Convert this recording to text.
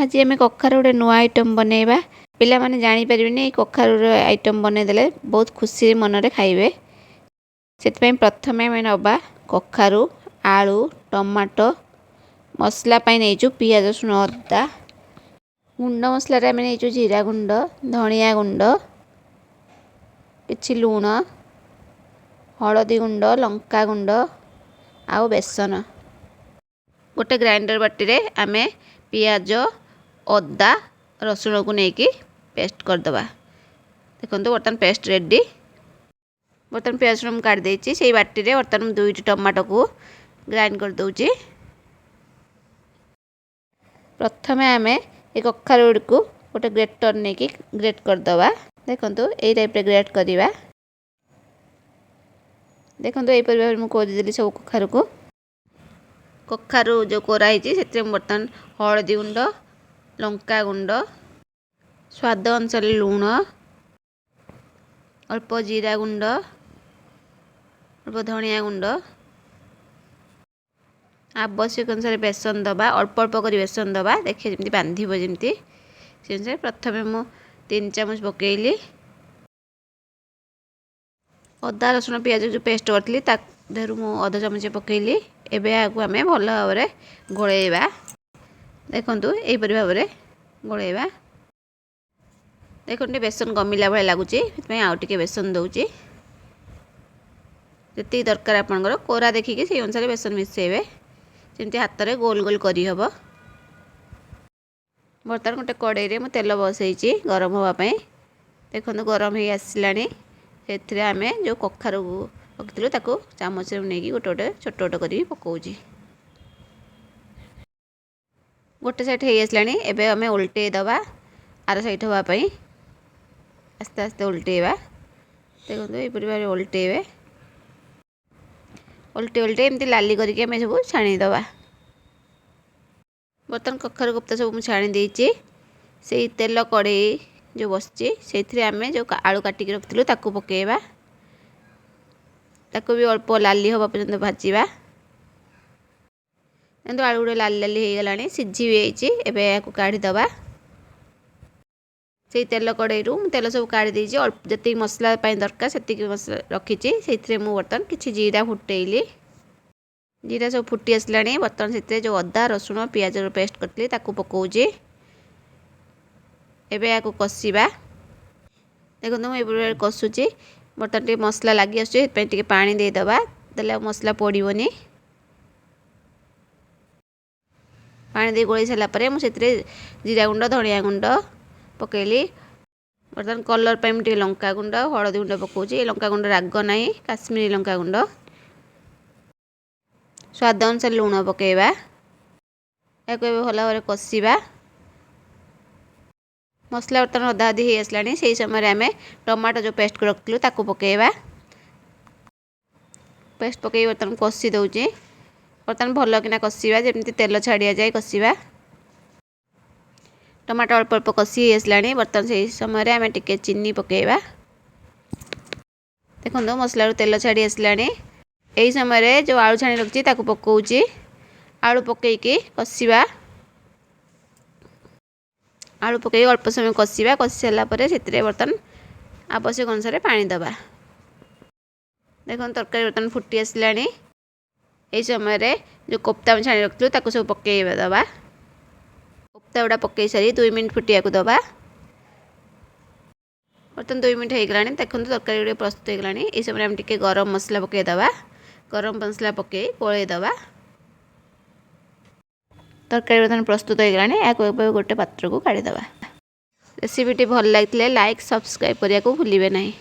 ଆଜି ଆମେ କଖାରୁ ଗୋଟେ ନୂଆ ଆଇଟମ୍ ବନେଇବା। ପିଲାମାନେ ଜାଣିପାରିବେନି, ଏଇ କଖାରୁର ଆଇଟମ୍ ବନେଇଦେଲେ ବହୁତ ଖୁସି ମନରେ ଖାଇବେ। ସେଥିପାଇଁ ପ୍ରଥମେ ଆମେ ନେବା କଖାରୁ, ଆଳୁ, ଟମାଟୋ। ମସଲା ପାଇଁ ନେଇଛୁ ପିଆଜ, ରସୁଣ, ଅଦା। ଗୁଣ୍ଡ ମସଲାରେ ଆମେ ନେଇଛୁ ଜିରା ଗୁଣ୍ଡ, ଧଣିଆ ଗୁଣ୍ଡ, କିଛି ଲୁଣ, ହଳଦୀ ଗୁଣ୍ଡ, ଲଙ୍କା ଗୁଣ୍ଡ ଆଉ ବେସନ। ଗୋଟେ ଗ୍ରାଇଣ୍ଡର ବାଟିରେ ଆମେ ପିଆଜ, ଅଦା, ରସୁଣକୁ ନେଇକି ପେଷ୍ଟ କରିଦେବା। ଦେଖନ୍ତୁ, ବର୍ତ୍ତମାନ ପେଷ୍ଟ ରେଡ଼ି। ବର୍ତ୍ତମାନ ପିଆଜ, ରସୁଣ ମୁଁ କାଢ଼ି ଦେଇଛି। ସେଇ ବାଟିରେ ବର୍ତ୍ତମାନ ମୁଁ ଦୁଇଟି ଟମାଟୋକୁ ଗ୍ରାଇଣ୍ଡ କରିଦେଉଛି। ପ୍ରଥମେ ଆମେ ଏ କଖାରୁ ଗୁଡ଼ିକୁ ଗୋଟେ ଗ୍ରେଟର ନେଇକି ଗ୍ରେଟ୍ କରିଦେବା। ଦେଖନ୍ତୁ, ଏଇ ଟାଇପ୍ରେ ଗ୍ରେଟ୍ କରିବା। ଦେଖନ୍ତୁ, ଏହିପରି ଭାବରେ ମୁଁ କରିଦେଲି ସବୁ କଖାରୁକୁ। କଖାରୁ ଯେଉଁ କୋରା ହେଇଛି, ସେଥିରେ ମୁଁ ବର୍ତ୍ତମାନ ହଳଦୀ ଗୁଣ୍ଡ, ଲଙ୍କା ଗୁଣ୍ଡ, ସ୍ୱାଦ ଅନୁସାରେ ଲୁଣ, ଅଳ୍ପ ଜିରା ଗୁଣ୍ଡ, ଅଳ୍ପ ଧଣିଆ ଗୁଣ୍ଡ, ଆବଶ୍ୟକ ଅନୁସାରେ ବେସନ ଦେବା। ଅଳ୍ପ ଅଳ୍ପ କରି ବେସନ ଦେବା। ଦେଖିବେ, ଯେମିତି ବାନ୍ଧିବ ଯେମିତି, ସେ ଅନୁସାରେ। ପ୍ରଥମେ ମୁଁ 3 ଚାମଚ ପକାଇଲି। ଅଦା, ରସୁଣ, ପିଆଜ ଯେଉଁ ପେଷ୍ଟ କରିଥିଲି, ତା ଦେହରୁ ମୁଁ ଅଧ ଚାମଚ ପକାଇଲି। ଏବେ ଏହାକୁ ଆମେ ଭଲ ଭାବରେ ଗୋଳେଇବା। ଦେଖନ୍ତୁ, ଏହିପରି ଭାବରେ ଗୋଳେଇବା। ଦେଖନ୍ତୁ, ଟିକେ ବେସନ କମିଲା ଭଳିଆ ଲାଗୁଛି, ସେଥିପାଇଁ ଆଉ ଟିକେ ବେସନ ଦେଉଛି। ଯେତିକି ଦରକାର ଆପଣଙ୍କର, କୋରା ଦେଖିକି ସେଇ ଅନୁସାରେ ବେସନ ମିଶାଇବେ, ଯେମିତି ହାତରେ ଗୋଲ ଗୋଲ କରିହେବ। ବର୍ତ୍ତମାନ ଗୋଟେ କଡ଼େଇରେ ମୁଁ ତେଲ ବସେଇଛି ଗରମ ହେବା ପାଇଁ। ଦେଖନ୍ତୁ, ଗରମ ହେଇ ଆସିଲାଣି। ସେଥିରେ ଆମେ ଯେଉଁ କଖାରୁ ରଖିଥିଲୁ, ତାକୁ ଚାମଚରେ ନେଇକି ଗୋଟେ ଗୋଟେ ଛୋଟ ଛୋଟ କରିକି ପକାଉଛି। ଗୋଟେ ସାଇଡ଼୍ ହେଇ ଆସିଲାଣି। ଏବେ ଆମେ ଓଲଟେଇ ଦେବା ଆର ସାଇଡ଼୍ ହେବା ପାଇଁ। ଆସ୍ତେ ଆସ୍ତେ ଓଲଟେଇବା। ଦେଖନ୍ତୁ, ଏହିପରି ଭାବରେ ଓଲଟେଇବେ। ଓଲଟେଇ ଓଲଟେଇ ଏମିତି ଲାଲି କରିକି ଆମେ ସବୁ ଛାଣିଦେବା। ବର୍ତ୍ତମାନ କଖାରୁ କୋପ୍ତା ସବୁ ମୁଁ ଛାଣି ଦେଇଛି। ସେଇ ତେଲ କଡ଼େଇ ଯେଉଁ ବସିଛି, ସେଇଥିରେ ଆମେ ଯେଉଁ ଆଳୁ କାଟିକି ରଖିଥିଲୁ, ତାକୁ ପକାଇବା। ତାକୁ ବି ଅଳ୍ପ ଲାଲି ହେବା ପର୍ଯ୍ୟନ୍ତ ଭାଜିବା। କିନ୍ତୁ ଆଳୁ ଗୁଡ଼ା ଲାଲି ଲାଲି ହେଇଗଲାଣି, ସିଝି ବି ଯାଇଛି। ଏବେ ଏହାକୁ କାଢ଼ିଦେବା। ସେଇ ତେଲ କଡ଼େଇରୁ ମୁଁ ତେଲ ସବୁ କାଢ଼ି ଦେଇଛି। ଅଳ୍ପ ଯେତିକି ମସଲା ପାଇଁ ଦରକାର, ସେତିକି ମସଲା ରଖିଛି। ସେଇଥିରେ ମୁଁ ବର୍ତ୍ତମାନ କିଛି ଜିରା ଫୁଟେଇଲି। ଜିରା ସବୁ ଫୁଟି ଆସିଲାଣି। ବର୍ତ୍ତମାନ ସେଥିରେ ଯେଉଁ ଅଦା, ରସୁଣ, ପିଆଜର ପେଷ୍ଟ କରିଥିଲି, ତାକୁ ପକାଉଛି। ଏବେ ଏହାକୁ କଷିବା। ଦେଖନ୍ତୁ, ମୁଁ ଏପରି ଭାବରେ କଷୁଛି। ବର୍ତ୍ତମାନ ଟିକେ ମସଲା ଲାଗି ଆସୁଛି, ସେଥିପାଇଁ ଟିକେ ପାଣି ଦେଇଦେବା। ଦେଲେ ଆଉ ମସଲା ପୋଡ଼ିବନି। ପାଣି ଦେଇ ଗୋଳେଇ ସାରିଲା ପରେ ମୁଁ ସେଥିରେ ଜିରା ଗୁଣ୍ଡ, ଧଣିଆ ଗୁଣ୍ଡ ପକାଇଲି। ବର୍ତ୍ତମାନ କଲର୍ ପାଇଁ ମୁଁ ଟିକେ ଲଙ୍କା ଗୁଣ୍ଡ, ହଳଦୀ ଗୁଣ୍ଡ ପକାଉଛି। ଏ ଲଙ୍କା ଗୁଣ୍ଡ ରାଗ ନାହିଁ, କାଶ୍ମୀରୀ ଲଙ୍କା ଗୁଣ୍ଡ। ସ୍ୱାଦ ଅନୁସାରେ ଲୁଣ ପକାଇବା। ଏହାକୁ ଏବେ ଭଲ ଭାବରେ କଷିବା। ମସଲା ବର୍ତ୍ତମାନ ଅଧା ଅଧି ହେଇ ଆସିଲାଣି। ସେହି ସମୟରେ ଆମେ ଟମାଟୋ ଯେଉଁ ପେଷ୍ଟ ରଖିଥିଲୁ, ତାକୁ ପକାଇବା। ପେଷ୍ଟ ପକାଇ ବର୍ତ୍ତମାନ କଷି ଦେଉଛି। ବର୍ତ୍ତମାନ ଭଲ କିନା କଷିବା, ଯେମିତି ତେଲ ଛାଡ଼ିଆ ଯାଏ କଷିବା। ଟମାଟୋ ଅଳ୍ପ ଅଳ୍ପ କଷି ହେଇ ଆସିଲାଣି। ବର୍ତ୍ତମାନ ସେହି ସମୟରେ ଆମେ ଟିକେ ଚିନି ପକାଇବା। ଦେଖନ୍ତୁ, ମସଲାରୁ ତେଲ ଛାଡ଼ି ଆସିଲାଣି। ଏହି ସମୟରେ ଯେଉଁ ଆଳୁ ଛାଣି ରଖିଛି, ତାକୁ ପକାଉଛି। ଆଳୁ ପକାଇକି କଷିବା। ଆଳୁ ପକାଇ ଅଳ୍ପ ସମୟ କଷିବା। କଷି ସାରିଲା ପରେ ସେଥିରେ ବର୍ତ୍ତମାନ ଆବଶ୍ୟକ ଅନୁସାରେ ପାଣି ଦେବା। ଦେଖନ୍ତୁ, ତରକାରୀ ବର୍ତ୍ତମାନ ଫୁଟି ଆସିଲାଣି। ଏହି ସମୟରେ ଯେଉଁ କୋପ୍ତା ଆମେ ଛାଣି ରଖିଥିଲୁ, ତାକୁ ସବୁ ପକାଇ ଦେବା। କୋପ୍ତା ଗୁଡ଼ା ପକାଇ ସାରି 2 ମିନିଟ୍ ଫୁଟିବାକୁ ଦେବା। ବର୍ତ୍ତମାନ 2 ମିନିଟ୍ ହେଇଗଲାଣି। ଦେଖନ୍ତୁ, ତରକାରୀ ଗୁଡ଼ିକ ପ୍ରସ୍ତୁତ ହେଇଗଲାଣି। ଏହି ସମୟରେ ଆମେ ଟିକେ ଗରମ ମସଲା ପକାଇଦେବା। ଗରମ ମସଲା ପକାଇ ଗୋଳେଇ ଦେବା। ତରକାରୀ ବର୍ତ୍ତମାନ ପ୍ରସ୍ତୁତ ହେଇଗଲାଣି। ଏହାକୁ ଏବେ ଗୋଟେ ପାତ୍ରକୁ କାଢ଼ିଦେବା। ରେସିପିଟି ଭଲ ଲାଗିଥିଲେ ଲାଇକ୍, ସବସ୍କ୍ରାଇବ୍ କରିବାକୁ ଭୁଲିବେ ନାହିଁ।